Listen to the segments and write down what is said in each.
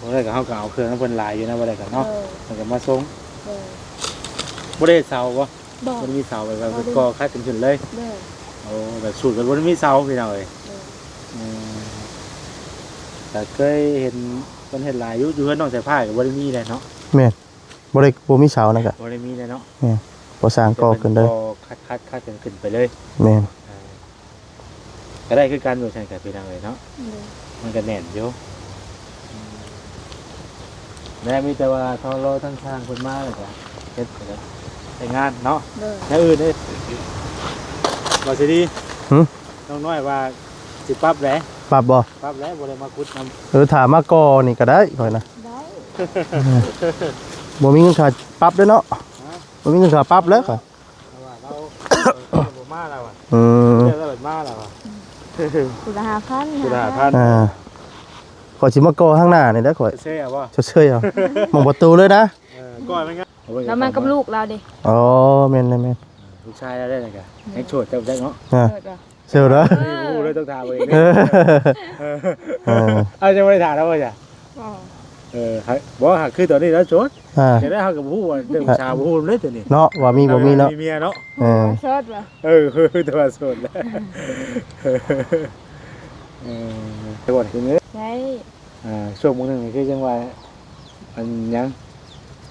ບໍ່ໄດ້ກໍ ເຮົາກໍເອົາເຄື່ອງນຳເພິ່ນຫຼາຍຢູ່ນະ ບໍ່ໄດ້ກໍເນາະ ເອີ ເພິ່ນກໍມາສົ່ງ ເອີ ບໍ່ໄດ້ເຮັດເສົາບໍ່? ບໍ່ ບໍ່ໄດ້ມີເສົາ ແບບວ່າ ບໍ່ໄດ້ ກໍ່ຄັດກັນຂຶ້ນເລີຍ ໂດຍ ໂອ້ ແບບສູດກໍບໍ່ໄດ້ມີເສົາ ພີ່ນ້ອງເອີຍ ໂດຍ ເອີ ກໍເຄີຍເຫັນເພິ່ນເຮັດຫຼາຍຢູ່ ຢູ່ເຮືອນນ້ອງສາຍຟ້າກໍບໍ່ໄດ້ມີແຫຼະເນາະ ແມ່ນ ບໍ່ໄດ້ ບໍ່ມີເສົານະ ກໍບໍ່ໄດ້ມີແຫຼະເນາະ ແມ່ນ ກໍ່ສ້າງກໍ່ຂຶ້ນເລີຍ ແຕ່ເພິ່ນກໍ່ຄັດໆກັນຂຶ້ນໄປເລີຍ ແມ່ນ ເອີ ກໍໄດ້ຄືກັນ ວ່າຊັ້ນກໍ ພີ່ນ້ອງເອີຍເນາະ ໂດຍ ມັນກໍແໜ້ນຢູ່ ອືມ ແລະ ມີແຕ່ວ່າລໍທາງຊ່າງເພິ່ນມາ ແລ້ວກໍເຮັດ ແລ້ວກໍໃຊ້ງານເນາະ ໂດຍ ແນວອື່ນເດ້ ວ່າຊິດີ ຫື ນ້ອງນ້ອຍວ່າຊິປັບແຫຼະ ປັບບໍ່? ປັບແຫຼະ ບໍ່ໄດ້ມາຂຸດນຳ ເອີ ຖ້າມາກໍ່ນີ້ກໍໄດ້ຂ້ອຍນະ ໄດ້ ບໍ່ມີເງິນຄ່າປັບເດ້ເນາະ ຮະ ບໍ່ມີເງິນຄ່າປັບແລ້ວຂ້ອຍ ລາວວ່າລາວ ເອີ ບໍ່ມາລາວວ່າ ອືມ ເຈົ້າລາວມາລາວວ່າ ຜູ້ລະຫ້າພັນ ຜູ້ລະຫ້າພັນ ອ່າ ຂ້ອຍຊິມາກໍ່ທາງໜ້ານີ້ແຫຼະຂ້ອຍ ເຊຍເອົາບໍ່? ເຊຍເອົາ ໝ່ອງປະຕູເລີຍນະ ເອີ ກ້ອຍມັນງາມ ລາວມາກັບລູກລາວເດ້ ອໍ ແມ່ນໆໆ ລູກຊາຍລາວໄດ້ນະກະ ແມ່ນ ຍັງໂສດເຈົ້າຈັກເນາະ ອ່າ ໂສດບໍ່? ເຊີນເດີ ເອີ ບໍ່ຮູ້ເລີຍ ຕ້ອງຖາມເອົາເອງ ເອີ ເອີ ເອີ ເອົາ ຈະບໍ່ໄດ້ຖາມລາວບໍ່ຈ້ະ? ບໍ່ ເອີ ບໍ່ ຫາກຄືຕອນນີ້ລາວໂສດ ອ່າ ຈະໄດ້ ເຮົາກໍບໍ່ຮູ້ວ່າເລື່ອງຜູ້ສາວ ບໍ່ຮູ້ເລີຍຕົວນີ້ເນາະ ວ່າມີບໍ່ມີເນາະ ມີເມຍເນາະ ເອີ ໂສດບໍ່? ເອີ ຄືແຕ່ວ່າໂສດແຫຼະ ເອີ ໄດ້ບໍ່? ໄດ້ ອ່າ ຊ່ວງມື້ໜຶ່ງນີ້ຄືຈັ່ງວ່າ ອັນຫຍັງ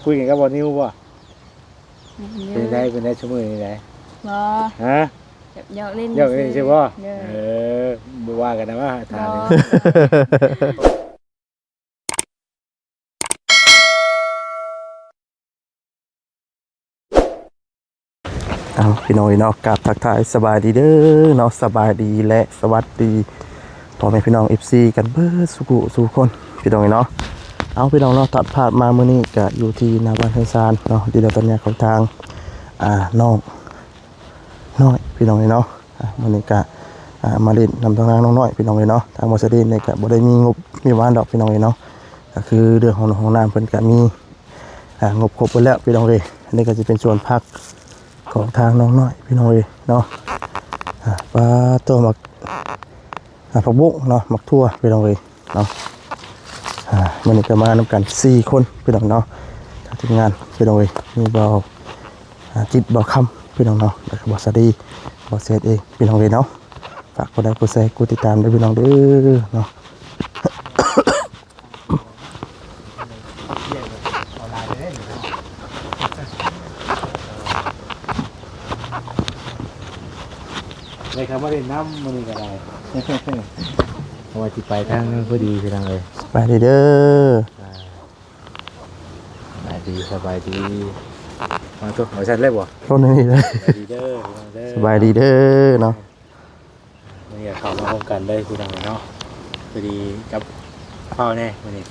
ຄຸຍກັນກັບບ່າວນິວບໍ່? ເປັນໃດ ເປັນໃດ ຊຸມື້ນີ້ໃດ? ບໍ່ ຮະ? ຢອກຫຼິ້ນ ຢອກຫຼິ້ນຊື່ບໍ່? ເອີ ບໍ່ວ່າກັນນະ ມາຖາມ ບໍ່ ເອົາ ພີ່ນ້ອງເອີຍເນາະ ກາບທັກທາຍສະບາຍດີເດີເນາະ ສະບາຍດີ ແລະ ສະຫວັດດີ ພໍ່ແມ່ພີ່ນ້ອງ ເອັຟຊີ ກັນເບິດສູ່ຜູ້ສູ່ຄົນ ພີ່ນ້ອງເອີຍເນາະ ເອົາ ພີ່ນ້ອງເນາະ ຕັດພາບມາມື້ນີ້ກະຢູ່ທີ່ໜ້າບ້ານເຮືອນຊານເນາະ ດີແລ້ວຕອນນີ້ເຂົ້າທາງ ອ່າ ນ້ອງນ້ອຍ ພີ່ນ້ອງເອີຍເນາະ ອ່າ ມື້ນີ້ກະ ອ່າ ມາຫຼິ້ນນຳທາງນາງນ້ອງນ້ອຍ ພີ່ນ້ອງເອີຍເນາະ ທາງບໍ່ສະດີນນີ້ກະບໍ່ໄດ້ມີງົບມີວານດອກ ພີ່ນ້ອງເອີຍເນາະ ກະຄືເລື່ອງຂອງຫ້ອງນ້ຳເພິ່ນກະມີ ອ່າ ງົບຄົບເບິດແລ້ວ ພີ່ນ້ອງເອີຍ ອັນນີ້ກໍຈະເປັນສວນຜັກຂອງທາງນ້ອງນ້ອຍ ພີ່ນ້ອງເອີຍເນາະ ອ່າ ປາໂຕ ໝາກ ອ່າ ຜັກບຸ້ງເນາະ ໝາກຖົ່ວ ພີ່ນ້ອງເອີຍເນາະ ອ່າ ມື້ນີ້ກໍມານຳກັນສີ່ຄົນ ພີ່ນ້ອງເນາະ ທາງທີມງານ ພີ່ນ້ອງເອີຍ ມີບ່າວ ອ່າ ຈິດ ບ່າວຄຳ ພີ່ນ້ອງເນາະ ແລ້ວກໍບ່າວສາລີ ບ່າວເສດເອງ ພີ່ນ້ອງເອີຍເນາະ ຝາກກົດໄລ ກົດແຊ ກົດຕິດຕາມເດີ ພີ່ນ້ອງເດີເນາະ. ໄດ້ເຂົ້າມາຫຼິ້ນນຳມື້ນີ້ກໍໄດ້ ເພາະວ່າຊິໄປທາງນັ້ນພໍດີ ພີ່ນ້ອງເອີຍ ສະບາຍດີເດີ ອ່າ ສະບາຍດີ ສະບາຍດີ ມາໂຕ ເອົາຊັ້ນເລີຍບໍ່? ໂຕນີ້ເລີຍ ສະບາຍດີເດີ ພີ່ນ້ອງເດີ ສະບາຍດີເດີເນາະ. ມື້ນີ້ກໍເຂົ້າມາພ້ອມກັນເລີຍ ພີ່ນ້ອງເນາະ ພໍດີກັບຟ້າວແດ່ມື້ນີ້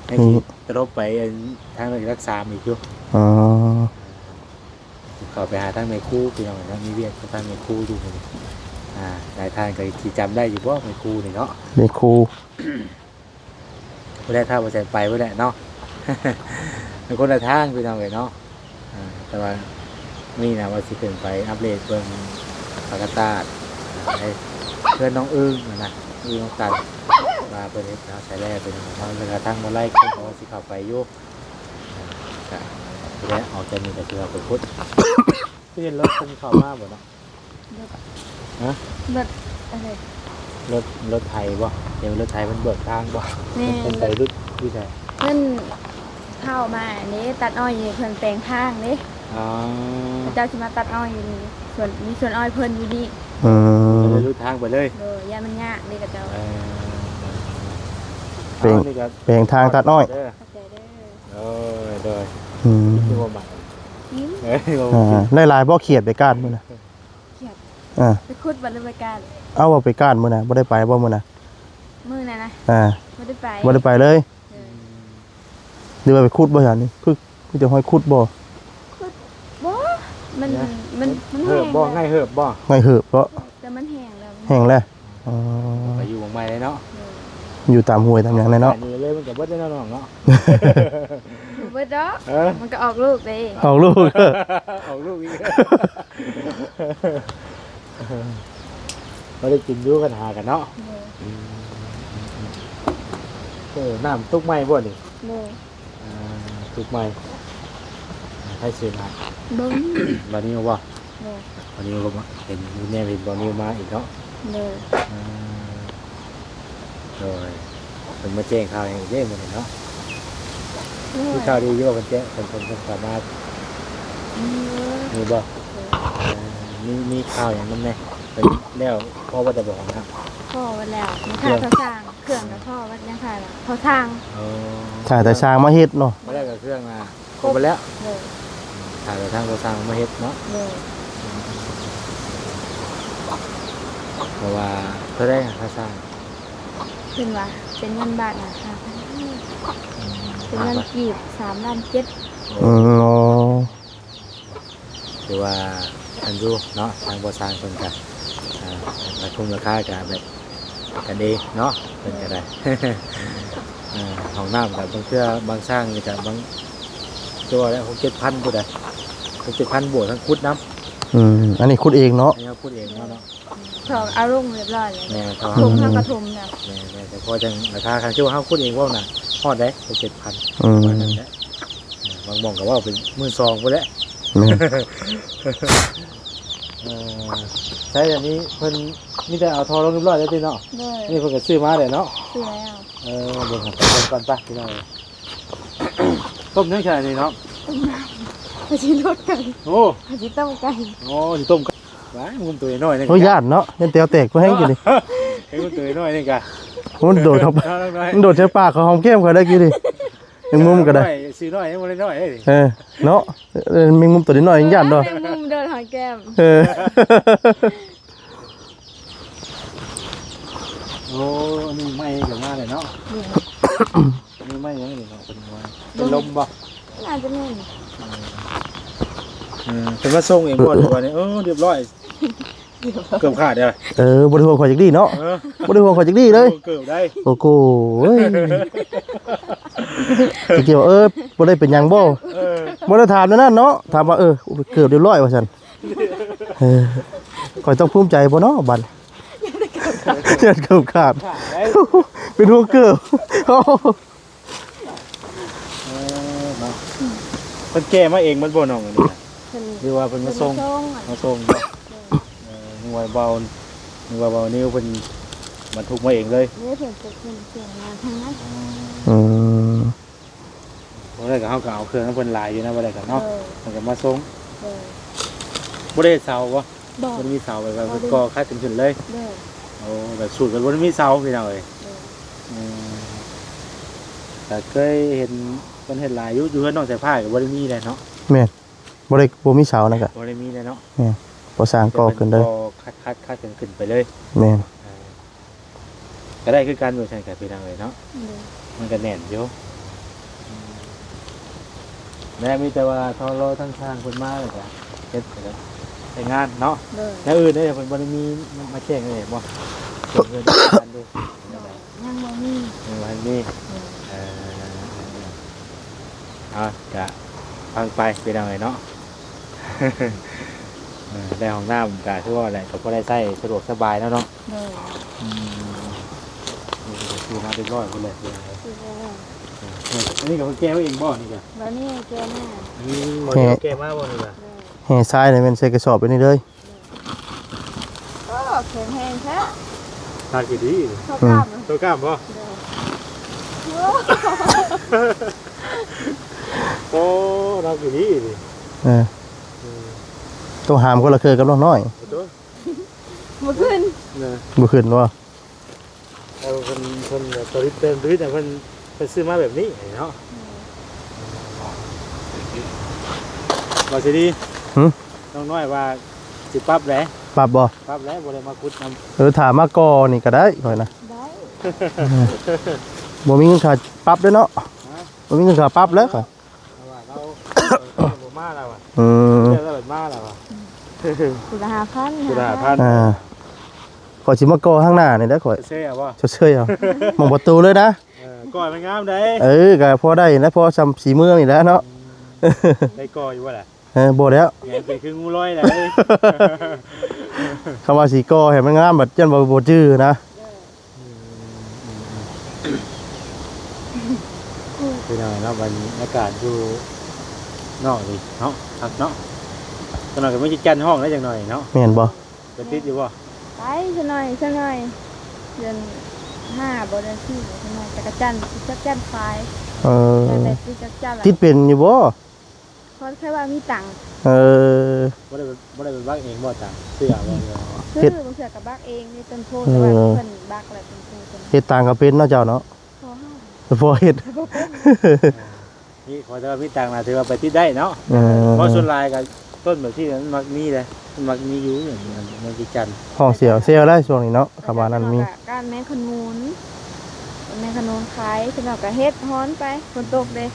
ຍັງຊິ ອືມ ຕະຫຼົບໄປອັນທາງຫຼັກສາມອີກຢູ່ ອໍ ເຂົ້າໄປຫາທາງແມ່ຄູ ພີ່ນ້ອງເນາະ ມີວຽກກັບທາງແມ່ຄູຢູ່ມື້ນີ້ ອ່າ ຫຼາຍທ່ານກໍຊິຈຳໄດ້ຢູ່ບໍ່ ແມ່ຄູນີ້ເນາະ ແມ່ຄູ ຜູ້ໃດຖ້າບໍ່ໃສ່ໄປພຸ້ນແຫຼະເນາະ ມັນຄົນລະທາງ ພີ່ນ້ອງເອີຍເນາະ. ອ່າ ແຕ່ວ່າມື້ນີ້ນະວ່າຊິຂຶ້ນໄປອັບເດດເບິ່ງປາກກະຕາດ ອ່າ ໃນເຮືອນນ້ອງອຶ່ງຫັ້ນນະ ອຶ່ງນ້ອງຕັນ ວ່າເພິ່ນເຮັດຫາໃສ່ແລ້ວເປັນຫຍັງ ແລ້ວກະທາງບໍ່ໄລ່ເພິ່ນກໍວ່າຊິເຂົ້າໄປຢູ່ ອ່າ ກະແລ້ວອອກຈາກນີ້ກະຊິເຂົ້າໄປພຸດ ຄືເຫັນລົດເພິ່ນເຂົ້າມາບໍ່ເນາະ? ລົດ ຮະ? ລົດ ລົດໄຖບໍ່? ເຫັນລົດໄຖມັນເບີກທາງບໍ່? ແມ່ນ ເພິ່ນໄປຫຼຸດຢູ່ໃສ? ເພິ່ນເຂົ້າມານີ້ຕັດອ້ອຍຢູ່ນີ້ ເພິ່ນແປງທາງເດ້ ອໍ ເຂົາເຈົ້າຊິມາຕັດອ້ອຍຢູ່ນີ້ ສວນ ມີສວນອ້ອຍເພິ່ນຢູ່ນີ້ ອືມ ກໍເລີຍຫຼຸດທາງໄປເລີຍ ໂດຍ ຢ້ານມັນຍາກເດ້ເຂົາເຈົ້າ ເອີ ແປງ ເອົາ ນີ້ກໍແປງທາງຕັດອ້ອຍ ເດີ ຂອບໃຈເດີ ໂດຍ ໂດຍ ອືມ ຄືວ່າມັນ ອືມ ເອີ ໄດ້ຫຼາຍບໍ່ຂຽດໄປກ້ານມື້ນະ? ຂຽດ ອ່າ ໄປຂຸດບໍ່ ຫຼືໄປກ້ານ? ເອົາ ວ່າໄປກ້ານມື້ນະ ບໍ່ໄດ້ໄປບໍ່ມື້ນະ? ມື້ນັ້ນນະ ອ່າ ບໍ່ໄດ້ໄປ ບໍ່ໄດ້ໄປເລີຍ ເອີ ຫຼືວ່າໄປຂຸດບໍ່ຊະນີ້? ຄື ມີແຕ່ຮອຍຂຸດບໍ່? ຂຸດ ບໍ່ ມັນ ມັນ ມັນ ເຫີບບໍ່ ແຫ້ງແລ້ວ ໄງເຫີບບໍ່? ໄງເຫີບເນາະ ແຕ່ມັນແຫ້ງແລ້ວ ແຫ້ງແລ້ວ ອໍ ໄປຢູ່ໝ່ອງໃໝ່ເລີຍເນາະ ເອີ ຢູ່ຕາມຫ້ວຍຕາມຫຍັງແຫຼະເນາະ ຢູ່ເລີຍ ມັນກໍເບິດແລ້ວເນາະ ນ້ອງເນາະ ບໍ່ເບິດດອກ ເອີ ມັນກໍອອກລູກເດ້ ອອກລູກ ອອກລູກອີກ ບໍ່ໄດ້ກິນຢູ່ກັນຫາກັນເນາະ ໂດຍ ອືມ ອືມ ອືມ ເອີ ນ້ຳຕົກໃໝ່ບໍ່ນີ້? ໂດຍ. ອ່າ ຕົກໃໝ່. ໃຜຊື້ມາ? ບໍ່ມີ. ບ່າວນິວບໍ່? ໂດຍ. ບ່າວນິວກໍມາ ເຫັນ ແນມເຫັນບ່າວນິວມາອີກເນາະ? ໂດຍ. ອ່າ ໂດຍ. ເພິ່ນມາແຈ້ງຂ່າວຫຍັງອີກເດ້ມື້ນີ້ເນາະ? ໂດຍ. ມີຂ່າວດີຢູ່ບໍ່? ເພິ່ນແຈ້ງ ເພິ່ນ ເພິ່ນ ເພິ່ນເຂົ້າມາ ມີບໍ່? ມີບໍ່? ໂດຍ. ເອີ ມີ ມີຂ່າວຫຍັງນຳແດ່? ເພິ່ນແລ້ວພໍເບິດແລ້ວບໍ່? ພໍເບິດແລ້ວ. ມີຄ່າກໍ່ສ້າງ ເຄື່ອງກໍພໍເບິດ ຍັງຂາຍວ່າພໍສ້າງ. ອໍ ຂາຍແຕ່ຊ່າງມາເຮັດເນາະ. ບໍ່ໄດ້ກັບເຄື່ອງນະ ຄົບເບິດແລ້ວ. ໂດຍ. ຂາຍແຕ່ທາງກໍ່ສ້າງມາເຮັດເນາະ. ໂດຍ. ເພາະວ່າເທົ່າໃດຄ່າສ້າງ? ເພິ່ນວ່າເປັນເງິນບາດນະ ຫ້າພັນ. ອືມ ເປັນເງິນກີບ ຫ້າພັນ ສາມລ້ານເຈັດ. ໂອ້ ອືມ ໂອ້ ຖືວ່າອັນຢູ່ເນາະ ທາງບໍ່ຊ່າງເພິ່ນກະ ອ່າ ລາຄາ ລາຄາກະແບບກັນເອງເນາະ ເພິ່ນກະໄດ້. ອ່າ ຫ້ອງນ້ຳກະບາງເທື່ອບາງຊ່າງນີ້ກະບາງຕົວລະຫົກເຈັດພັນພຸ້ນໃດ໋ ຫົກເຈັດພັນ ບວກທັງຂຸດນຳ. ອືມ ອັນນີ້ຂຸດເອງເນາະ? ອັນນີ້ເຮົາຂຸດເອງເນາະ ເນາະ. ເຂົາເອົາລົງຮຽບຮ້ອຍແລ້ວ. ແມ່ນ ເຂົາ ຖົມ ເຮົາກໍຖົມແລ້ວ. ແມ່ນໆ ແຕ່ພໍຈັ່ງລາຄາ ຄັນຄືວ່າເຮົາຂຸດເອງເວົ້ານະ ຮອດໃດ໋ ຫົກເຈັດພັນ ອືມ ປະມານນັ້ນແຫຼະ. ອ່າ ບາງໝ່ອງກໍເວົ້າເປັນໝື່ນສອງພຸ້ນແຫຼະ. ແມ່ນ. ເອີ ໃຊ້ອັນນີ້ເພິ່ນມີແຕ່ເອົາທໍ່ລົງຮຽບຮ້ອຍແລ້ວຕິເນາະ? ໂດຍ. ນີ້ເພິ່ນກໍຊື້ມາແຫຼະເນາະ? ຊື້ແລ້ວ. ເອີ ເບິ່ງກັນໄປ ເບິ່ງກ່ອນໄປພີ່ນ້ອງ. ຕົ້ມຫຍັງຊະນີ້ເນາະ? ຕົ້ມນ້ຳ ຂ້ອຍຊິລົດໄກ່. ໂອ້ ຂ້ອຍຊິຕົ້ມໄກ່. ໂອ້ ຊິຕົ້ມໄກ່. ວ້າຍ ງຸ່ມຕົວນ້ອຍໆ ນີ້ ໂອ້ຍ ຢ້ານເນາະ ຢ້ານແຕວແຕກບໍ່ແຮງຢູ່ນີ້. ງຸ່ມຕົວນ້ອຍໆ ນີ້ກະ ໂອ້ ມັນໂດດເຂົ້າໄປ ມັນໂດດໃສ່ປາກເຂົາ ຫອມແກ້ມເຂົາໄດ້ກີ້ນີ້. ແມງມຸມກໍໄດ້ ຊື່ນ້ອຍ ຍັງບໍ່ໄດ້ນ້ອຍເດ້. ເອີ ເນາະ ເອີ ແມງມຸມຕົວນ້ອຍໆ ຍັງຢ້ານດອກ. ແມງມຸມເດີນຫອມແກ້ມ. ເອີ ໂອ້ ອັນນີ້ໃໝ່ກໍມາແລ້ວເນາະ. ນີ້ໃໝ່ຫຍັງນີ້ເນາະ ເປັນວ່າເປັນລົມບໍ່? ໜ້າຈະແມ່ນ. ເອີ ເອີ ເພິ່ນມາສົ່ງເອງບໍ່ ຫຼືວ່ານີ້? ເອີ ຮຽບຮ້ອຍ. ເກືອບຂາດເດ້. ເອີ ບໍ່ໄດ້ຫ່ວງຂ້ອຍຈັກດີ້ເນາະ. ເອີ ບໍ່ໄດ້ຫ່ວງຂ້ອຍຈັກດີ້ເລີຍ. ເກືອບໄດ້. ໂອ້ໂຫ ເອີ ບໍ່ໄດ້ເປັນຫຍັງບໍ່? ເອີ ບໍ່ໄດ້ຖາມແນວນັ້ນເນາະ ຖາມວ່າ ເອີ ເກືອບຮຽບຮ້ອຍວ່າຊັ້ນ. ເອີ ຂ້ອຍຕ້ອງພູມໃຈບໍ່ເນາະບັດ? ຢ້ານເກີບຂາດ ເປັນຫ່ວງເກີບ. ເອີ ເນາະ ເພິ່ນແກ່ມາເອງໝົດບໍ່ນ້ອງອັນນີ້ນະ? ເພິ່ນ ຫຼືວ່າເພິ່ນມາສົ່ງ? ເພິ່ນມາສົ່ງ ມາສົ່ງເນາະ. ໂດຍ. ເອີ ນຶກວ່າເບົາ ນຶກວ່າເບົານິວເພິ່ນບັນທຸກມາເອງເລີຍ. ເດ້ ເພິ່ນ ເພິ່ນ ເພິ່ນມາທາງນັ້ນ. ອືມ ບໍ່ໄດ້ກໍ ເຮົາກໍເອົາເຄື່ອງນຳເພິ່ນຫຼາຍຢູ່ນະ ບໍ່ໄດ້ກໍເນາະ. ໂດຍ. ເພິ່ນກໍມາສົ່ງ. ໂດຍ. ບໍ່ໄດ້ເຮັດເສົາບໍ່? ບໍ່ ບໍ່ໄດ້ມີເສົາ ແບບວ່າ ບໍ່ໄດ້ ກໍ່ຄັດກັນຂຶ້ນເລີຍ. ໂດຍ. ໂອ້ ແບບສູດແບບບໍ່ໄດ້ມີເສົາ ພີ່ນ້ອງເອີຍ. ໂດຍ. ອືມ ກໍເຄີຍເຫັນເພິ່ນເຮັດຫຼາຍຢູ່ ຢູ່ເຮືອນນ້ອງສາຍຟ້າກໍບໍ່ໄດ້ມີແຫຼະເນາະ. ແມ່ນ ບໍ່ໄດ້ ບໍ່ມີເສົານັ້ນກະ ບໍ່ໄດ້ມີແຫຼະເນາະ. ແມ່ນ ພໍສ້າງກໍ່ຂຶ້ນເລີຍ. ກໍຄັດ ຄັດກັນຂຶ້ນໄປເລີຍ. ແມ່ນ. ເອີ ກໍໄດ້ຄືກັນ ວ່າຊັ້ນກະ ພີ່ນ້ອງເອີຍເນາະ. ໂດຍ. ມັນກໍແໜ້ນຢູ່. ອືມ ແມ່ນ ມີແຕ່ວ່າລໍທາງຊ່າງເພິ່ນມາ ແລ້ວກໍເຮັດ ແລ້ວກໍໃຊ້ງານເນາະ. ໂດຍ. ແນວອື່ນເດ້ ເພິ່ນບໍ່ໄດ້ມີມາແຈ້ງເລີຍບໍ່? ເພິ່ນເຮັດງານຢູ່ ຍັງບໍ່ມີ. ຍັງບໍ່ທັນມີ. ໂດຍ. ເອີ ເອົາ ກະຟັງໄປ ພີ່ນ້ອງເອີຍເນາະ. ເອີ ໄດ້ຫ້ອງນ້ຳກະຄືວ່າແຫຼະ ກໍພໍໄດ້ໃຊ້ສະດວກສະບາຍແລ້ວເນາະ. ໂດຍ. ອືມ ນີ້ກໍຊື້ມາຮຽບຮ້ອຍພຸ້ນແຫຼະ. ຊື້ແລ້ວ. ເອີ ອັນນີ້ກໍເພິ່ນແກ່ມາເອງບໍ່ນີ້ກະ? ບໍ່ ນີ້ແກ່ມາ. ອືມ ບໍ່ ແກ່ມາບໍ່ນີ້ກະ? ໂດຍ. ແຫ່ຊາຍນີ້ແມ່ນໃສ່ກະສອບໄປນີ້ເລີຍ. ໂອ້ ແຂງແຮງແທ້. ທາງທີ່ດີ. ໂຊກ້າມ ໂຊກ້າມບໍ່? ໂດຍ. ໂອ້ ໂອ້ ທາງທີ່ດີນີ້. ເອີ ເອີ ໂຕຫາມຄົນລະເຄືອກັບນ້ອງນ້ອຍ. ໂອ້ໂຕ ບໍ່ຂຶ້ນ. ເອີ ບໍ່ຂຶ້ນບໍ່? ເອີ ເພິ່ນ ເພິ່ນ ໂຕລິດເຕີມ ໂຕລິດ ເພິ່ນ ເພິ່ນຊື້ມາແບບນີ້ເນາະ. ອືມ ວ່າຊິດີ. ຫື? ນ້ອງນ້ອຍວ່າຊິປັບແຫຼະ. ປັບບໍ່? ປັບແຫຼະ ບໍ່ໄດ້ມາຂຸດນຳ. ເອີ ຖ້າມາກໍ່ນີ້ກໍໄດ້ຂ້ອຍນະ. ໄດ້. ເອີ ບໍ່ມີເງິນຄ່າປັບເດ້ເນາະ. ຮະ? ບໍ່ມີເງິນຄ່າປັບແລ້ວຂ້ອຍ. ລາວວ່າລາວ ເອີ ບໍ່ມາລາວວ່າ. ອືມ ເດືອນລະມາລາວວ່າ. ຜູ້ລະຫ້າພັນ ຜູ້ລະຫ້າພັນ. ອ່າ ຂ້ອຍຊິມາກໍ່ທາງໜ້ານີ້ແຫຼະຂ້ອຍ. ເຊີຍເອົາບໍ່? ເຊີຍເອົາ ໝ່ອງປະຕູເລີຍນະ. ເອີ ກໍ່ໃຫ້ມັນງາມໄດ໋. ເອີ ກໍພໍໄດ້ນະ ພໍຊ່ຳສີເມືອງນີ້ແຫຼະເນາະ. ອືມ ໄດ້ກໍ່ຢູ່ບໍ່ລະ? ເອີ ບໍ່ແລ້ວ ແມ່ນຄືງູລອຍໄດ໋. ຄຳວ່າຊິກໍ່ໃຫ້ມັນງາມ ບັດຢ້ານວ່າບໍ່ຈື່ນະ. ອືມ ອືມ ອືມ. ພີ່ນ້ອງເນາະ ບັນຍາກາດຢູ່ນອກນີ້ເນາະ ຄັກເນາະ. ຈັກໜ່ອຍກໍມີຈັກຈັ່ນຮ້ອງແລ້ວຈັກໜ່ອຍເນາະ. ແມ່ນບໍ່? ໄປຕິດຢູ່ບໍ່? ໄປຊະໜ່ອຍ ຊະໜ່ອຍ ເດືອນຫ້າບໍ່ ເດືອນສີ່ຊະໜ່ອຍ ຈັກກະຈັ່ນ ຈັກຈັ່ນຂາຍ. ເອີ ແຕ່ຕິດຈັກຈັ່ນ ຕິດເປັນຢູ່ບໍ່? ເພາະແຄ່ວ່າມີຕັງ. ເອີ ບໍ່ໄດ້ ບໍ່ໄດ້ໄປບັກເອງບໍ່? ຕັງເຊື່ອບໍ່? ເຮັດ ບາງເທື່ອກໍບັກເອງນີ້ ຕົ້ນໂພ ເອີ ແຕ່ວ່າເພິ່ນບັກແລ້ວ ຕົ້ນໂພເພິ່ນ ເຮັດຕັງກໍເປັນເນາະເຈົ້າເນາະ. ພໍເຮັດ ນີ້ຂໍແຕ່ວ່າມີຕັງນະ ຖືວ່າໄປຕິດໄດ້ເນາະ. ເອີ ເພາະສ່ວນຫຼາຍກໍຕົ້ນແບບນີ້ມັນມັກມີເດ້ ມັນມັກມີຢູ່ ມັນມີຈັນ ຫ້ອງເຊວເຊວໄດ້ຊ່ວງນີ້ເນາະ ຄຳວ່ານັ້ນມີ ການແມງຂະໜູນ ແມງຂະໜູນຂາຍ ເພິ່ນເອົາກະເຮັດຮ້ອນໄປ ຝົນຕົກເດ້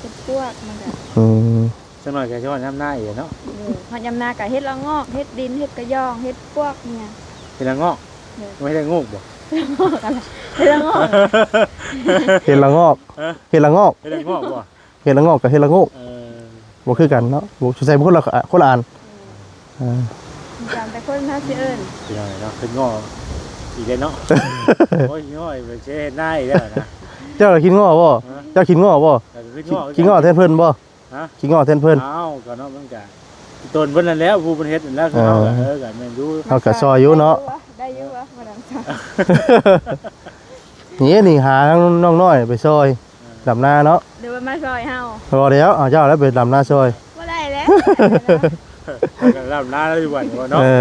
ເຮັດປວກມັນກະ ອືມ ຈັກໜ່ອຍກໍຊິຮອດຍາມນາອີກເນາະ. ເອີ ຮອດຍາມນາກໍເຮັດລະງອກ ເຮັດດິນ ເຮັດກະຢອງ ເຮັດປວກ ເຮັດຫຍັງ. ເຮັດລະງອກ? ເອີ ບໍ່ແມ່ນເຮັດລະໂງກບໍ່? ເຮັດລະງອກ ເຮັດລະງອກ ເຮັດລະງອກ ຮະ? ເຮັດລະງອກ ເຮັດລະງອກບໍ່? ເຮັດລະງອກກັບເຮັດລະໂງກ ເອີ ບໍ່ຄືກັນເນາະ ບໍ່ ສົງໄສຄົນລະ ຄົນລະອັນ. ເອີ ເອີ ມີການແຕ່ຄົນເຮົາຊິເອີ້ນ ພີ່ນ້ອງເນາະ ເຮັດງອກອີກແລ້ວເນາະ. ໂອ້ຍ ງອກອີກ ເຮັດນາອີກແລ້ວນະ. ເຈົ້າລະຄິດງອກບໍ່? ຮະ? ເຈົ້າຄິດງອກບໍ່? ເຈົ້າຄິດງອກ ຄິດງອກແທນເພິ່ນບໍ່? ຮະ? ຂີ້ງໍ້ແທນເພິ່ນ. ອ້າວ ກໍເນາະ ມັນກະຕົນເພິ່ນນັ້ນແຫຼະ ຜູ້ເພິ່ນເຮັດນັ້ນແຫຼະ. ເອີ ຄືເຮົາກະ ເອີ ກະແມ່ນຢູ່ ເຮົາກະຊ່ອຍຢູ່ເນາະ. ໄດ້ຢູ່ບໍ່? ບໍ່ໄດ້ ນີ້ ນີ້ຫາທາງນ້ອງນ້ອຍໄປຊ່ອຍ ເອີ ດຳນາເນາະ ຫຼືວ່າມາຊ່ອຍເຮົາ? ບໍ່ແລ້ວ ເອົາເຈົ້າແລ້ວໄປດຳນາຊ່ອຍ. ບໍ່ໄດ້ແລ້ວ ເຮົາກະດຳນາລາວຢູ່ບັດນີ້ເນາະ. ເອີ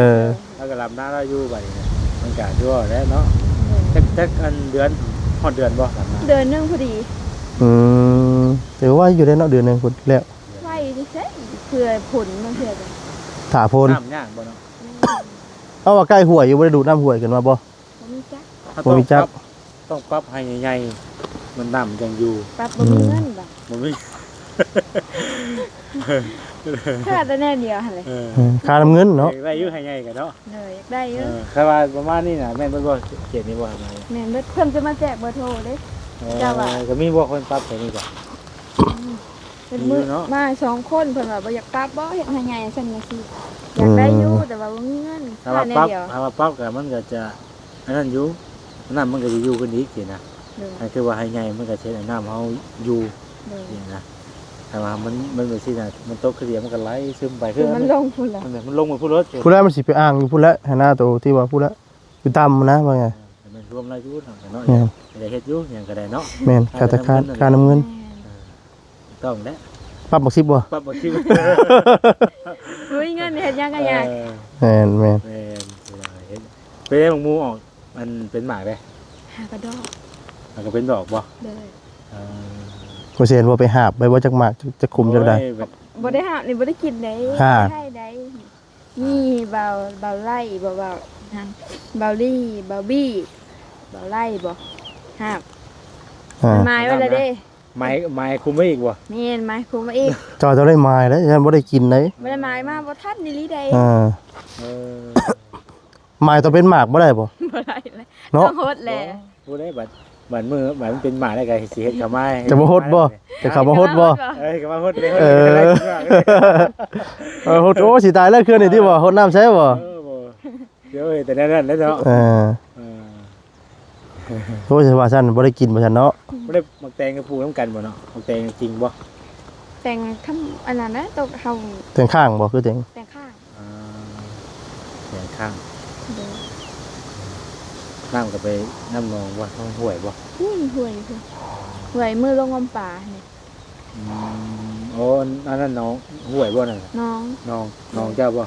ເຮົາກະດຳນາລາວຢູ່ບັດນີ້ ມັນກະຄືວ່າແຫຼະເນາະ. ເອີ ຈັກ ຈັກອັນເດືອນ ຮອດເດືອນບໍ່ ດຳນາ? ເດືອນໜຶ່ງພໍດີ. ອືມ ຖືວ່າໄວຢູ່ເດ້ເນາະ ເດືອນໜຶ່ງພຸ້ນແລ້ວ. ໄວທີ່ໃສ ເພື່ອຜົນບາງເທື່ອກະຖ້າຝົນ. ນ້ຳຍາກບໍ່ເນາະ? ອືມ ເອົາວ່າໃກ້ຫ້ວຍຢູ່ ບໍ່ໄດ້ດູດນ້ຳຫ້ວຍຂຶ້ນມາບໍ່? ບໍ່ມີຈັກ ບໍ່ມີຈັກ. ຕ້ອງປັບ ຕ້ອງປັບໃຫ້ໃຫຍ່ໆ ມັນນ້ຳຈັ່ງຢູ່. ປັບບໍ່ມີເງິນບໍ່? ອືມ ບໍ່ມີ ຂາດແຕ່ແນວດຽວຫັ້ນແຫຼະ. ເອີ ເອີ ຂາດນຳເງິນເນາະ. ຢາກໄດ້ຢູ່ໃຫ້ໃຫຍ່ກະເນາະ. ເອີ ຢາກໄດ້ຢູ່. ເອີ ຄັນວ່າປະມານນີ້ນະ ແມ່ນເບິດບໍ່? ເຂດນີ້ບໍ່? ແມ່ນເບິດ. ເພິ່ນຈະມາແຈກເບີໂທເດ້. ເອີ ເຈົ້າວ່າ ກະມີບໍ່ຄົນປັບແຖວນີ້ກະ? ອືມ ເປັນມື້ມາສອງຄົນ ເພິ່ນວ່າບໍ່ຢາກປັບບໍ່ ເຮັດໃຫ້ໃຫຍ່ຊັ້ນຈັ່ງຊີ້. ຢາກໄດ້ຢູ່ ອືມ ແຕ່ວ່າບໍ່ມີເງິນ. ຖ້າວ່າປັບ ຖ້າວ່າປັບກະມັນກະຈະອັນນັ້ນຢູ່ ນ້ຳມັນກະຈະຢູ່ຂຶ້ນອີກຊີ້ນະ. ໂດຍ ອັນຄືວ່າໃຫ້ໃຫຍ່ມັນກະຊິເຮັດໃຫ້ນ້ຳເຮົາຢູ່. ໂດຍ ຊີ້ນະ ຖ້າວ່າມັນ ມັນແບບຊີ້ນະ ມັນຕົກຄືດຽວມັນກະໄຫຼຊຶມໄປ ຄືມັນລົງພຸ້ນລະ ມັນລົງໄປພຸ້ນໂລດ. ພຸ້ນແຫຼະ ມັນຊິໄປອ່າງຢູ່ພຸ້ນແຫຼະ ຫັ້ນນະ ໂຕທີ່ວ່າພຸ້ນແຫຼະ ຢູ່ຕ່ຳນະ ວ່າໄງ. ແມ່ນ ລວມລາວຢູ່ເນາະ ເນາະ. ແມ່ນ ຢາກເຮັດຢູ່ຫຍັງກະໄດ້ເນາະ. ແມ່ນ ຄ່າທະນາຄານ ຄ່ານຳເງິນ. ເອີ ຕ້ອງແຫຼະ ປັບບັກສິບບໍ່? ປັບບັກສິບ ບໍ່ມີເງິນເຮັດຫຍັງກະຍາກ. ເອີ ແມ່ນໆ ແມ່ນ ເຮັດ ເປັນໄດໝາກໝູ່ອອກ ອັນເປັນໝາກເດ້? ຫາກະດອກ ຫາກະເປັນດອກບໍ່? ໂດຍ ເອີ ບໍ່ແມ່ນວ່າໄປຫາບໄປບໍ່ ຈັກໝາກ ຈັກຂຸມ ຈັກໃດ. ໂອ້ຍ ບໍ່ໄດ້ຫາບນີ້ບໍ່ໄດ້ກິນເດ້. ຫາ ໄດ້ ໄດ້. ມີເບົາ ເບົາໄລ່ ເບົາ ເບົາ ຫຍັງ ເບົາລີ້ ເບົາບີ້ ເບົາໄລ່ບໍ່ ຫາບ ອ່າ ໝາຍໄວ້ແລ້ວເດ້. ໝາຍ ໝາຍຄຸມໄວ້ອີກບໍ່? ແມ່ນ ໝາຍຄຸມໄວ້ອີກ. ເຈົ້າຕ້ອງໄດ້ໝາຍເດ້ ຢ້ານບໍ່ໄດ້ກິນເດ້. ບໍ່ໄດ້ໝາຍມາບໍ່ທັນອີ່ຫຼີເດ້. ອ່າ ເອີ ໝາຍຕ້ອງເປັນໝາກບໍ່ໄດ້ບໍ່? ບໍ່ໄດ້ແຫຼະ ເນາະ ຕ້ອງຫົດແຫຼະ. ບໍ່ໄດ້ ບັດ ບັດມື້ ບັດມັນເປັນໝາກແລ້ວກະຊິເຮັດເຂົ້າມາ ຈະບໍ່ຫົດບໍ່? ຈະເຂົ້າມາຫົດບໍ່? ເອີ ເຂົ້າມາຫົດເລີຍ. ເອີ ເອີ ຫົດ ໂອ້ ຊິຕາຍແລ້ວຄືນນີ້ຕິບໍ່? ຫົດນ້ຳໃສ່ບໍ່? ເອີ ບໍ່ ດຽວເອີຍ ແຕ່ແນວນັ້ນແຫຼະເນາະ. ເອີ ເອີ ໂອ້ຍ ວ່າຊັ້ນບໍ່ໄດ້ກິນວ່າຊັ້ນເນາະ. ບໍ່ໄດ້ ໝາກແຕງກະປູກນຳກັນບໍ່ເນາະ? ໝາກແຕງກິງບໍ່? ແຕງທຳ ອັນນັ້ນນະ ໂຕເຮົາ ແຕງຂ້າງບໍ່? ຄືແຕງ ແຕງຂ້າງ. ອ່າ ແຕງຂ້າງ. ໂດຍ ນ້ຳກະໄປນຳໜອງບໍ່? ນ້ຳຫ້ວຍບໍ່? ນີ້ຫ້ວຍຢູ່ພຸ້ນ ຫ້ວຍມືລົງງຳປານີ້. ອືມ ໂອ້ ອັນນັ້ນໜອງ ຫ້ວຍບໍ່ນັ້ນ? ໜອງ ໜອງ ໜອງເຈົ້າບໍ່?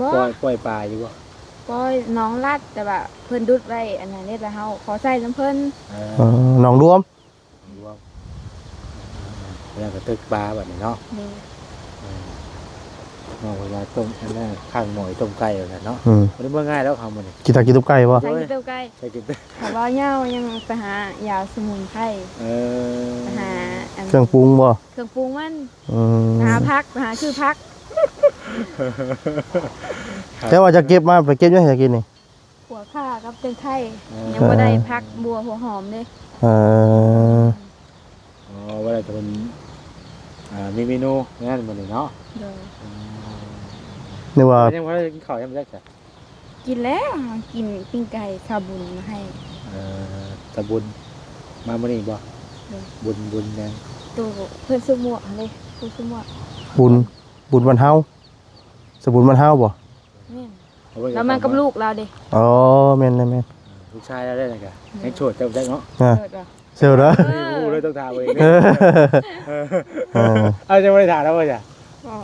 ບໍ່ ປ່ອຍ ປ່ອຍປາຢູ່ບໍ່? ປ່ອຍໜອງລັດ ແຕ່ວ່າເພິ່ນດຸດໄວ້ອັນນັ້ນເດ້ ແລ້ວເຮົາຂໍໃຊ້ນຳເພິ່ນ. ເອີ ເອີ ໜອງລວມ ລວມ ແລ້ວກະຕຶກປາບັດນີ້ເນາະ. ໂດຍ ເອີ ນ້ອງເພິ່ນວ່າຕົ້ມ ອັນນັ້ນ ຂ້າງໝໍ້ຕົ້ມໄກ່ວ່າຊັ້ນເນາະ. ອືມ ບໍ່ໄດ້ເມືອງ່າຍແລ້ວເຮົາມື້ນີ້. ກິນ ກິນຕົ້ມໄຂ່ບໍ່? ໄປກິນຕົ້ມໄກ່ ໄປກິນ ຖ້າເວົ້າຍາວຍັງໄປຫາຢາສະໝຸນໄພ. ເອີ ໄປຫາອັນ ເຄື່ອງປຸງບໍ່? ເຄື່ອງປຸງມັນ. ອືມ ໄປຫາຜັກ ໄປຫາຊື້ຜັກ. ແຕ່ວ່າຈະເກັບມາ ໄປເກັບຫຍັງໃຫ້ກິນນີ້? ຂົວຂ່າກັບແຕງໄທ. ອໍ ຍັງບໍ່ໄດ້ຜັກບົ່ວຫົວຫອມເດ້. ເອີ ອໍ ວ່າແລ້ວກະເປັນ ອ່າ ມີເມນູແນວນັ້ນມື້ນີ້ເນາະ. ໂດຍ ອືມ ນຶກວ່າ ຍັງບໍ່ໄດ້ກິນເຂົ້າ ຍັງບໍ່ໄດ້ ກິນແລ້ວ ກິນປີ້ງໄກ່ ສາວບຸນມາໃຫ້. ເອີ ສາວບຸນມາມື້ນີ້ບໍ່? ໂດຍ ບຸນ ບຸນຫຍັງ? ໂຕເພິ່ນຊື່ໝວກຫັ້ນເດ້ ຜູ້ຊື່ໝວກ ບຸນ ບຸນວັນເຮົາ ສະບຸນວັນເຮົາບໍ່? ແມ່ນ ເອົາໄວ້ ລາວມາກັບລູກລາວເດ້. ອໍ ແມ່ນໆໆ ລູກຊາຍລາວໄດ້ນະກະ ແມ່ນ ຍັງໂສດເຈົ້າຈັກເນາະ. ອ່າ ໂສດບໍ່? ເຊີນເດີ ເອີ ບໍ່ຮູ້ເລີຍ ຕ້ອງຖາມເອົາເອງເດີ. ເອີ ເອີ ເອີ ເອົາ ຈະບໍ່ໄດ້ຖາມລາວບໍ່ຈ້ະ? ບໍ່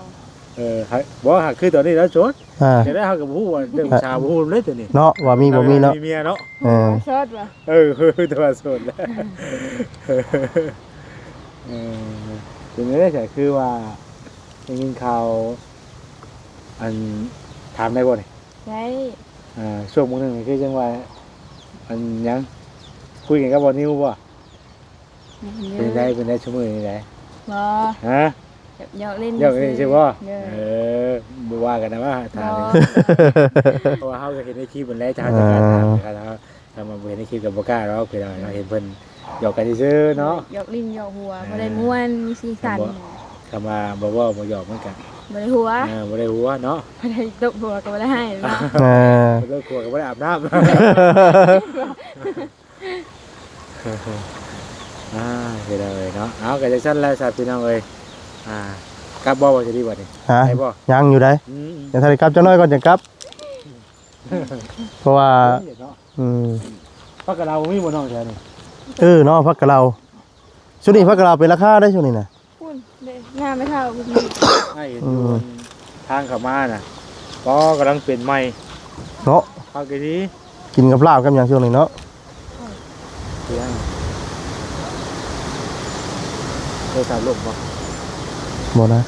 ເອີ ບໍ່ ຫາກຄືຕອນນີ້ລາວໂສດ. ອ່າ ຈະໄດ້ ເຮົາກໍບໍ່ຮູ້ວ່າເລື່ອງຜູ້ສາວ ບໍ່ຮູ້ເລີຍຕົວນີ້ເນາະ ວ່າມີບໍ່ມີເນາະ ມີເມຍເນາະ. ເອີ ໂສດບໍ່? ເອີ ຄືແຕ່ວ່າໂສດແຫຼະ. ເອີ ເປັນໄດ້ ກໍຄືວ່າໄດ້ຍິນຂ່າວ ອັນ ຖາມໄດ້ບໍ່ນີ້? ໄດ້. ອ່າ ຊ່ວງມື້ໜຶ່ງນີ້ຄືຈັ່ງວ່າ ອັນຫຍັງ ຄຸຍກັນກັບບ່າວນິວບໍ່? ເປັນໄດ້ ເປັນໄດ້ຊຸມື້ນີ້ໄດ? ບໍ່ ຮະ? ແບບຫຍອກຫຼິ້ນ ຫຍອກຫຼິ້ນຊື່ບໍ່? ເອີ ບໍ່ວ່າກັນນະວ່າ ຖາມ ບໍ່ ນີ້ ເພາະວ່າເຮົາກໍເຫັນໃນຄລິບຫັ້ນແຫຼະ ຖ້າເຮົາຈະກ້າຖາມ ອ່າ ຄັນວ່າບໍ່ເຫັນໃນຄລິບກໍບໍ່ກ້າດອກ ພີ່ນ້ອງເນາະ ເຫັນເພິ່ນຫຍອກກັນຊື່ໆເນາະ ຫຍອກຫຼິ້ນຫຍອກຫົວ ອ່າ ພໍໄດ້ມ່ວນ ມີສີສັນ. ຄຳວ່າບໍ່ເວົ້າບໍ່ຫຍອກມັນກະບໍ່ໄດ້ຫົວ ເອີ ບໍ່ໄດ້ຫົວເນາະ ບໍ່ໄດ້ຕົບຫົວກໍບໍ່ໄດ້ໃຫ້ເນາະ. ເອີ ບໍ່ຕົບຫົວກໍບໍ່ໄດ້ອາບນ້ຳ. ອ່າ ພີ່ນ້ອງເອີຍເນາະ ເອົາ ກໍຈັ່ງຊັ້ນແຫຼະຊະ ພີ່ນ້ອງເອີຍ. ອ່າ ກັບບໍ່ ບໍ່ຊິດີບັດນີ້? ຮະ? ໄດ້ບໍ່? ຍັງຢູ່ໃດ໋ ອືມ ຍັງທັນໄດ້ກັບ ຈັກໜ້ອຍກ່ອນຈັ່ງກັບ ເພາະວ່າ ເນາະ ອືມ ຜັກກະເລົາບໍ່ມີບໍ່ນ້ອງແຖວນີ້? ເອີເນາະ ຜັກກະເລົາ ຊ່ວງນີ້ຜັກກະເລົາເປັນລາຄາໄດ໋ ຊ່ວງນີ້ນະ. ພຸ້ນເດ້ ງາມໄປເທົ່າພຸ້ນ ອ້າຍເຫັນຢູ່ ອືມ ທາງເຂົ້າມານະ ກໍກຳລັງເປັນໃໝ່ເນາະ ພັກດີໆ ກິນກັບລາບກັບຫຍັງຊ່ວງນີ້ເນາະ. ໂທລະສັບລົມບໍ່? ບໍ່ນະ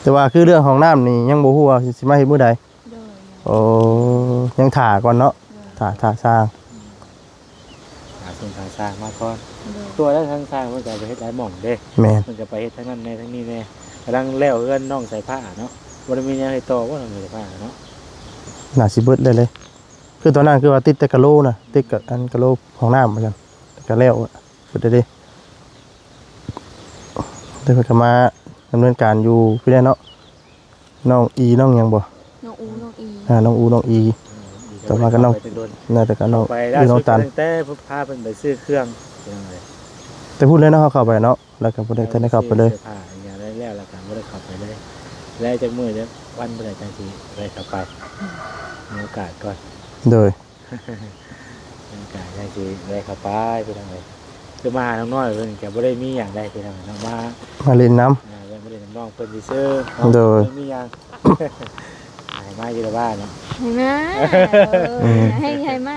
ແຕ່ວ່າຄືເລື່ອງຫ້ອງນ້ຳນີ້ຍັງບໍ່ຮູ້ວ່າຊິ ຊິມາເຮັດມື້ໃດ. ໂດຍ ໂອ້ ຍັງຖ້າກ່ອນເນາະ ໂດຍ ຖ້າ ຖ້າຊ່າງ ອືມ ຖ້າຊ່າງ ຖ້າຊ່າງມາກ່ອນ ໂດຍ ຕົວະແລ້ວທາງຊ່າງເພິ່ນກໍໄປເຮັດຫຼາຍໝ່ອງເດ້ ແມ່ນ ເພິ່ນກໍໄປເຮັດທາງນັ້ນແດ່ທາງນີ້ແດ່ ກຳລັງແລ້ວເຮືອນນ້ອງສາຍຟ້າເນາະ ບໍ່ໄດ້ມີຫຍັງໃຫ້ຕໍ່ບໍ່ ນ້ອງສາຍຟ້າເນາະ ໜ້າຊິເບິດແລ້ວເລີຍ ຄືຕອນນັ້ນຄືວ່າຕິດແຕ່ກະໂຫຼນະ ຕິດກັບອັນກະໂຫຼຫ້ອງນ້ຳວ່າຊັ້ນ ກໍແລ້ວ ເພິ່ນໄດ້ເດ້ ແຕ່ເພິ່ນກໍມາດຳເນີນການຢູ່ພີ້ແຫຼະເນາະ ນ້ອງອີ ນ້ອງຫຍັງບໍ່? ນ້ອງອູ ນ້ອງອີ ອ່າ ນ້ອງອູ ນ້ອງອີ ອືມ ຕໍ່ມາກໍນ້ອງ ໄປແຕ່ດົນ ໜ້າຈະກໍນ້ອງ ໄປລ່າສຸດ ນ້ອງຕັນ ຕັ້ງແຕ່ພາເພິ່ນໄປຊື້ເຄື່ອງ ແຕ່ພຸ້ນເລີຍເນາະ ເຮົາເຂົ້າໄປເນາະ ແລ້ວກໍບໍ່ໄດ້ທັນໄດ້ເຂົ້າໄປເລີຍ ຊື້ເສື້ອຜ້າອີຫຍັງແລ້ວ ແລ້ວກໍບໍ່ໄດ້ເຂົ້າໄປເລີຍ ແລ້ວຈັກມື້ຈັກວັນພຸ້ນແຫຼະ ຈັ່ງຊິໄດ້ເຂົ້າໄປ ມີໂອກາດກ່ອນ ໂດຍ ກະຍັງຊິແວະເຂົ້າໄປພີ່ນ້ອງເອີຍ ຄືມາຫານ້ອງນ້ອຍເພິ່ນກະບໍ່ໄດ້ມີຫຍັງໃດພີ່ນ້ອງເນາະ ມາ ມາຫຼິ້ນນຳ ອ່າ ແວະມາຫຼິ້ນນຳນ້ອງເພິ່ນຊື່ໆເນາະ ໂດຍ ບໍ່ມີຫຍັງ ໃຫ້ມາຢູ່ລະບ້ານເນາະ ໃຫ້ມາ ເອີ ໃຫ້ ໃຫ້ມາ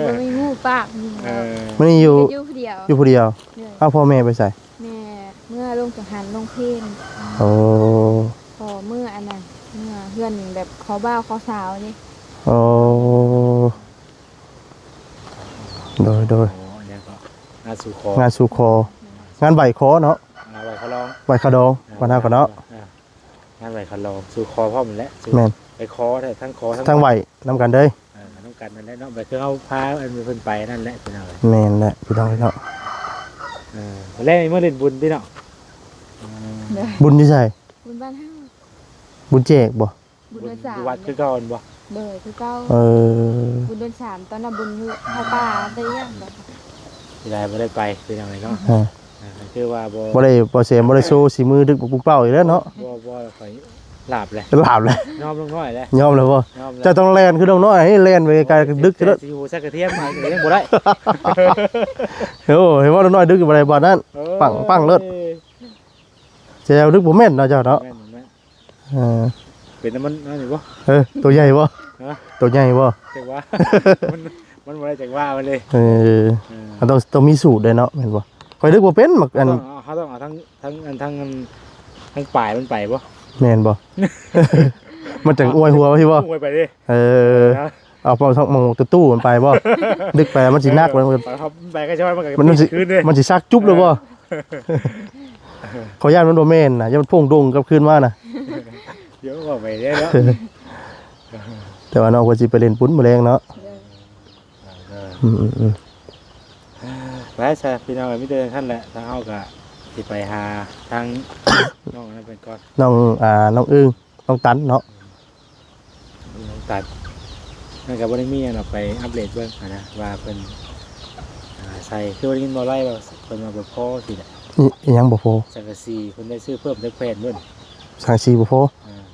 ບໍ່ມີໝູ່ປາກ ເອີ ມື້ນີ້ຢູ່ ຢູ່ຜູ້ດຽວ ຢູ່ຜູ້ດຽວ ໂດຍ ເອົາ ພໍ່ແມ່ໄປໃສ? ແມ່ເມືອລົງຈັງຫັນ ລົງເພນ ໂອ້ ພໍ່ເມືອອັນນັ້ນ ເມືອເຮືອນແບບຂໍບ່າວຂໍສາວເດ້ ໂອ້ ໂດຍ ໂດຍ ອໍ ອັນນີ້ກໍງານສູ່ຂໍ ງານສູ່ຂໍ ງານໄຫວ້ຂໍເນາະ ອ່າ ໄຫວ້ຂໍດອງ ໄຫວ້ຂໍດອງ ອ່າ ບ້ານເຮົາກໍເນາະ ອ່າ ງານໄຫວ້ຂໍດອງ ສູ່ຂໍພ້ອມແຫຼະ ສູ່ ແມ່ນ ໄປຂໍແທ້ ທັງຂໍ ທັງ ທັງໄຫວ້ນຳກັນເດີ ເອີ ນຳກັນນັ້ນແຫຼະເນາະ ແບບຄືເຮົາພາອັນເພິ່ນໄປນັ້ນແຫຼະພີ່ນ້ອງເອີຍ ແມ່ນແຫຼະພີ່ນ້ອງເອີຍເນາະ ເອີ ແລ້ວນີ້ມາຫຼິ້ນບຸນຕິເນາະ ເອີ ບຸນຢູ່ໃສ? ບຸນບ້ານເຮົາ ບຸນແຈກບໍ່? ບຸນເດືອນສາມ ຢູ່ວັດຄືເກົ່າແມ່ນບໍ່? ໂດຍ ຄືເກົ່າ ເອີ ບຸນເດືອນສາມ ຕອນນັ້ນບຸນຢູ່ຜາປ່າຕະຫຼຽງ ເສຍດາຍບໍ່ໄດ້ໄປພີ່ນ້ອງເອີຍເນາະ ເອີ ອ່າ ຄືວ່າບໍ່ ບໍ່ໄດ້ ບໍ່ແຊມ ບໍ່ໄດ້ໂຊສີມືດຶກປຸກເປົ້າອີກແລ້ວເນາະ ບໍ່ ບໍ່ ຂ້ອຍ ຫຼາບແຫຼະ ຫຼາບແຫຼະ ຍອມລົງນ້ອຍແຫຼະ ຍອມແລ້ວບໍ່? ຍອມແລ້ວ ເຈົ້າຕ້ອງແລ່ນຄືນ້ອງນ້ອຍ ໃຫ້ແລ່ນໄປໄກດຶກ ຊິຮູ້ສັກກະທຽມມາກໍຍັງບໍ່ໄດ້ ໂອ້ ເຫັນວ່ານ້ອງນ້ອຍດຶກຢູ່ບໍ່ໄດ້ບາດນັ້ນ ເອີ ປັງ ປັງໂລດ ເຈົ້າດຶກບໍ່ແມ່ນເນາະເຈົ້າເນາະ ແມ່ນ ແມ່ນ ເອີ ເປັນນຳມັນອັນນີ້ບໍ່? ເອີ ໂຕໃຫຍ່ບໍ່? ຮະ? ໂຕໃຫຍ່ບໍ່? ຈັກວ່າ ມັນ ມັນບໍ່ໄດ້ຈັກວ່າມັນເດ້ ເອີ ເອີ ມັນຕ້ອງ ຕ້ອງມີສູດເດ້ເນາະ ແມ່ນບໍ່? ຂ້ອຍດຶກບໍ່ເປັນ ມັກອັນ ເຮົາຕ້ອງ ເຮົາຕ້ອງເອົາທັງ ທັງອັນ ທັງ ທັງປາຍມັນໄປບໍ່? ແມ່ນບໍ່? ມັນຈັ່ງອວຍຫົວໄປບໍ່? ອວຍໄປເດ້ ເອີ ເອົາເອົາທັງໝ່ອງຕູ້ໆມັນໄປບໍ່? ດຶກໄປມັນຊິໜັກ ມັນ ໄປກໍຈອຍ ມັນກໍ ມັນຊິ ຄືນເດ້ ມັນຊິຊັກຈຸບເລີຍບໍ່? ເອີ ຂ້ອຍຢ້ານມັນບໍ່ແມ່ນນະ ຢ້ານມັນໂພງດົງກັບຄືນມານະ ເອີ ເວົ້າໄປເດ້ເນາະ ແຕ່ວ່ານ້ອງເພິ່ນຊິໄປຫຼິ້ນປຸ້ນມື້ແລງເນາະ ເອີ ອືມໆ ໄປຊະພີ່ນ້ອງ ມີແຕ່ຊັ້ນແຫຼະ ທາງເຮົາກໍຊິໄປຫາທາງ ນ້ອງນັ້ນເພິ່ນກ່ອນ ນ້ອງ ອ່າ ນ້ອງອຶ່ງ ນ້ອງຕັນເນາະ ນ້ອງຕັນ ມັນກໍບໍ່ໄດ້ມີຫຍັງດອກ ໄປອັບເດດເບິ່ງຫັ້ນນະ ວ່າເພິ່ນ ອ່າ ໃສ່ ຄືໄດ້ຍິນບໍ່ໄລ່ວ່າເພິ່ນວ່າບໍ່ພໍຊີ້ແຫຼະ. ອີ ອີຫຍັງບໍ່ພໍ? ສັງກະສີເພິ່ນໄດ້ຊື້ເພີ່ມຈັກແຜ່ນເບິ່ງ? ສັງກະສີບໍ່ພໍ? ອ່າ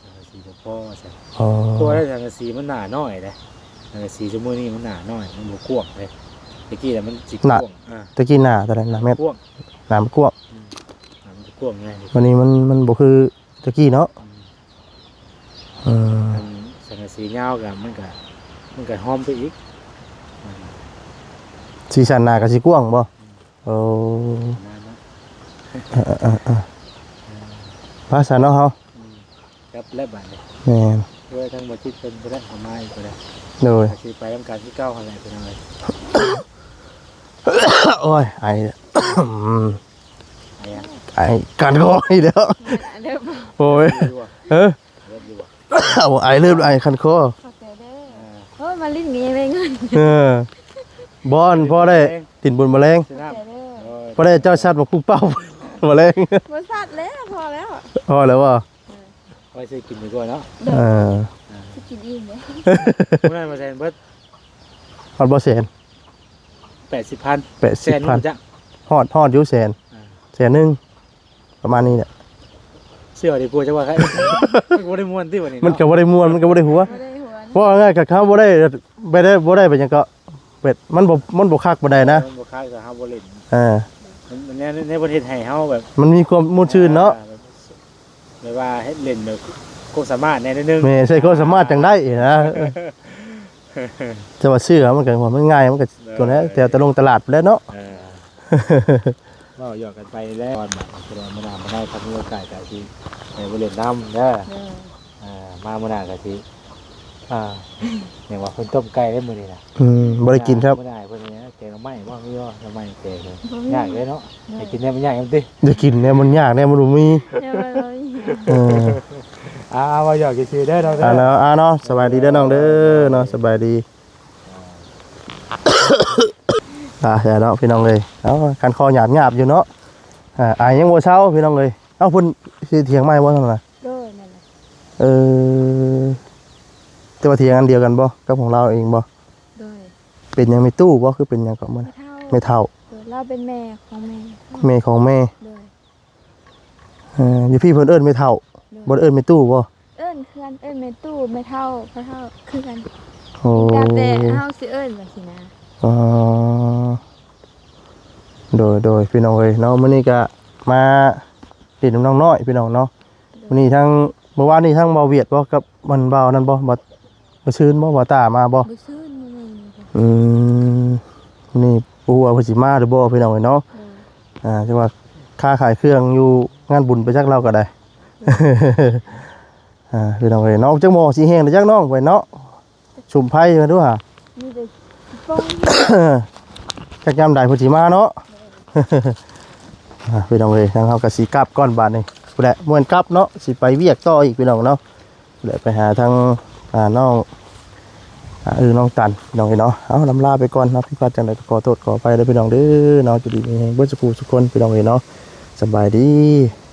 ສັງກະສີບໍ່ພໍວ່າຊັ້ນ. ອໍ ເພາະວ່າສັງກະສີມັນໜາໜ້ອຍເດ້. ສັງກະສີຊຸມື້ນີ້ມັນໜາໜ້ອຍ ມັນບໍ່ກວ້າງເດ້. ແຕ່ກີ້ນະມັນຊິກວ້າງ. ອ່າ ແຕ່ກີ້ໜາເທົ່າໃດ? ໜາແມັດ ກວ້າງ. ໜາມັນກວ້າງ. ອືມ ໜາມັນກວ້າງໄງ. ບັດນີ້ມັນ ມັນບໍ່ຄືແຕ່ກີ້ເນາະ. ອືມ ເອີ ອັນສັງກະສີຍາວກໍ ມັນກໍ ມັນກໍຫອມໄປອີກ. ອືມ ສີສັນໜ້າກໍຊິກວ້າງບໍ່? ອືມ ໂອ້ ປະມານນັ້ນ. ເອີໆໆໆ ພາສາເນາະເຮົາ. ອືມ ກັບແລ້ວບາດນີ້. ແມ່ນ. ໂດຍ ທາງບໍ່ຈິດເພິ່ນບໍ່ໄດ້ເອົາມາອີກກໍໄດ້. ໂດຍ ກໍຊິໄປນຳກັນຄືເກົ່າຫັ້ນແຫຼະ ພີ່ນ້ອງເອີຍ. ໂອ້ຍ ໄອ ອືມ ໄອຫຍັງ? ໄອຄັນຄໍອີກແລ້ວ. ໂອ້ຍ ເອີ ເລີບຢູ່ບໍ່? ເອົາ ໄອເລີບ ໄອຄັນຄໍ. ຂອບໃຈເດີ. ເອີ ໂອ້ຍ ມາຫຼິ້ນນີ້ໄດ້ເງິນ. ເອີ ບ່ອນພໍໄດ້ ຕີນບຸນມະແລງ. ຂອບໃຈເດີ. ໂດຍ ພໍໄດ້ເຈົ້າຊັດມາປຸກເປົ້າມະແລງ. ບໍ່ຊັດແລ້ວ ພໍແລ້ວ. ພໍແລ້ວບໍ່? ເອີ ໄວ້ຊື້ກິນດີກວ່າເນາະ. ເອີ ຊິກິນອີກເດ້. ມື້ນັ້ນວ່າແສນເບິດ ຮອດບໍ່ແສນ? ແປດສິບພັນ. ແປດສິບພັນ. ຮອດ ຮອດຢູ່ແສນ. ອ່າ ແສນໜຶ່ງ ປະມານນີ້ແຫຼະ. ເຊື່ອດີກວ່າ ຈັກວ່າໃຄ ມັນກໍບໍ່ໄດ້ມ່ວນຕິບັດນີ້ເນາະ. ມັນກໍບໍ່ໄດ້ມ່ວນ ມັນກໍບໍ່ໄດ້ຫົວ. ບໍ່ໄດ້ຫົວ. ເວົ້າງ່າຍໆ ຄັນເຮົາບໍ່ໄດ້ ບໍ່ໄດ້ ບໍ່ໄດ້ເປັນຫຍັງກໍ ແບບມັນບໍ່ ມັນບໍ່ຄັກປານໃດນະ. ເອີ ມັນບໍ່ຄັກ ຖ້າເຮົາບໍ່ຫຼິ້ນ. ເອີ ມັນ ມັນແນວ ແນວເພິ່ນເຮັດໃຫ້ເຮົາແບບ ມັນມີຄວາມມ່ວນຊື່ນເນາະ. ອ່າ ແບບ ແບບວ່າເຮັດຫຼິ້ນແບບຄວາມສາມາດແດ່ໜ້ອຍໜຶ່ງ. ແມ່ນ ໃຊ້ຄວາມສາມາດຈັ່ງໄດ້ນະ. ແຕ່ວ່າຊື້ມັນກໍ ມັນງ່າຍ ມັນກໍ ໂດຍ ຕົວນັ້ນ ແຖວຕະຫຼົງຕະຫຼາດພຸ້ນແຫຼະເນາະ. ເອີ ເວົ້າຫຍອກກັນໄປແລ້ວ ກ່ອນບາດນີ້ ເພື່ອວ່າມື້ໜ້າມື້ໃນ ຄັນມີໂອກາດກໍຊິໄດ້ໄປຫຼິ້ນນຳເດີ. ໂດຍ ອ່າ ມາມື້ໜ້າກໍຊິ ອ່າ ຫຍັງວ່າ ເພິ່ນຕົ້ມໄກ່ໄດ້ມື້ນີ້ນະ. ອືມ ບໍ່ໄດ້ກິນຄັບ. ມື້ໜ້າເພິ່ນຫຍັງ ແກງໜໍ່ໄມ້ບໍ່? ມີບໍ່ໜໍ່ໄມ້ແກງ? ບໍ່ມີ. ຍາກເດ້ເນາະ. ໂດຍ ໄປກິນແນວມັນຍາກນຳຕິ. ໄດ້ກິນແນວມັນຍາກ ແນວມັນບໍ່ມີ. ແນວມັນບໍ່ມີ. ເອີ ອ່າ ເວົ້າຫຍອກຊື່ໆເດີນ້ອງເດີ. ອ່າເນາະ ອ່າເນາະ ສະບາຍດີເດີນ້ອງເດີເນາະ. ສະບາຍດີ. ອ່າ ແລ້ວເນາະ ພີ່ນ້ອງເອີຍ. ເອົ້າ ຄັນຄໍຫຍາບໆຢູ່ເນາະ. ອ່າ ອາຍຍັງບໍ່ເຊົາ ພີ່ນ້ອງເອີຍ. ເອົ້າ ເພິ່ນຊິຖຽງໃໝ່ບໍ່ຊັ້ນນະ? ໂດຍ ແມ່ນແຫຼະ. ເອີ ແຕ່ວ່າຖຽງອັນດຽວກັນບໍ່ກັບຂອງລາວເອງບໍ່? ໂດຍ. ເປັນຫຍັງແມ່ຕູ້ບໍ່? ຄືເປັນຫຍັງເກາະ? ແມ່ເຖົ້າ. ແມ່ເຖົ້າ. ໂດຍ ລາວເປັນແມ່ຂອງແມ່. ແມ່ຂອງແມ່. ໂດຍ. ເອີ ຢູ່ພີ້ເພິ່ນເອີ້ນແມ່ເຖົ້າ. ໂດຍ. ບໍ່ໄດ້ເອີ້ນແມ່ຕູ້ບໍ່? ເອີ້ນຄືກັນ ເອີ້ນແມ່ຕູ້ ແມ່ເຖົ້າ ພໍ່ເຖົ້າຄືກັນ. ໂອ້ ແຕ່ເຮົາຊິເອີ້ນວ່າຊີ້ນະ. ອໍ ໂດຍ ໂດຍ ພີ່ນ້ອງເອີຍເນາະ. ມື້ນີ້ກະມາຫຼິ້ນນຳນ້ອງນ້ອຍ ພີ່ນ້ອງເນາະ. ໂດຍ. ມື້ນີ້ທັງ ມື້ວານນີ້ທັງບ່າວຫວຽດບໍ່ ກັບມັນບ່າວນັ້ນບໍ່ ບ່າວ ບໍ່ຊື່ນບໍ່ ບ່າວຕາມາບໍ່? ບໍ່ຊື່ນມື້ນີ້. ອືມ ນີ້ບໍ່ຮູ້ວ່າເພິ່ນຊິມາຫຼືບໍ່ ພີ່ນ້ອງເອີຍເນາະ. ໂດຍ. ອ່າ ຈັ່ງວ່າຄ້າຂາຍເຄື່ອງຢູ່ງານບຸນໄປຈັກລາວກໍໄດ້. ອ່າ ພີ່ນ້ອງເອີຍເນາະ ຈັກໝໍ້ຊິແຫ້ງແລ້ວຈັກນ້ອງໄປເນາະ. ສຸມໄຟມາດູຫາ ມີແຕ່ຊິປ່ອງ ຈັກຍາມໃດເພິ່ນຊິມາເນາະ. ອ່າ ພີ່ນ້ອງເອີຍ ທາງເຮົາກໍຊິກັບກ່ອນບາດນີ້. ພຸ້ນແຫຼະ ບໍ່ແມ່ນກັບເນາະ ຊິໄປວຽກຕໍ່ອີກ ພີ່ນ້ອງເນາະ. ແລະ ໄປຫາທາງ ອ່າ ນ້ອງ ອ່າ ເອີ ນ້ອງຕັນ ພີ່ນ້ອງເອີຍເນາະ. ເອົາ ລຳລາໄປກ່ອນເນາະ ຜິດພາດຈັ່ງໃດກໍຂໍໂທດຂໍອະໄພເດີພີ່ນ້ອງເດີເນາະ. ຢູ່ດີມີແຮງເບິດສູ່ຜູ້ສູ່ຄົນ ພີ່ນ້ອງເອີຍເນາະ. ສະບາຍດີ.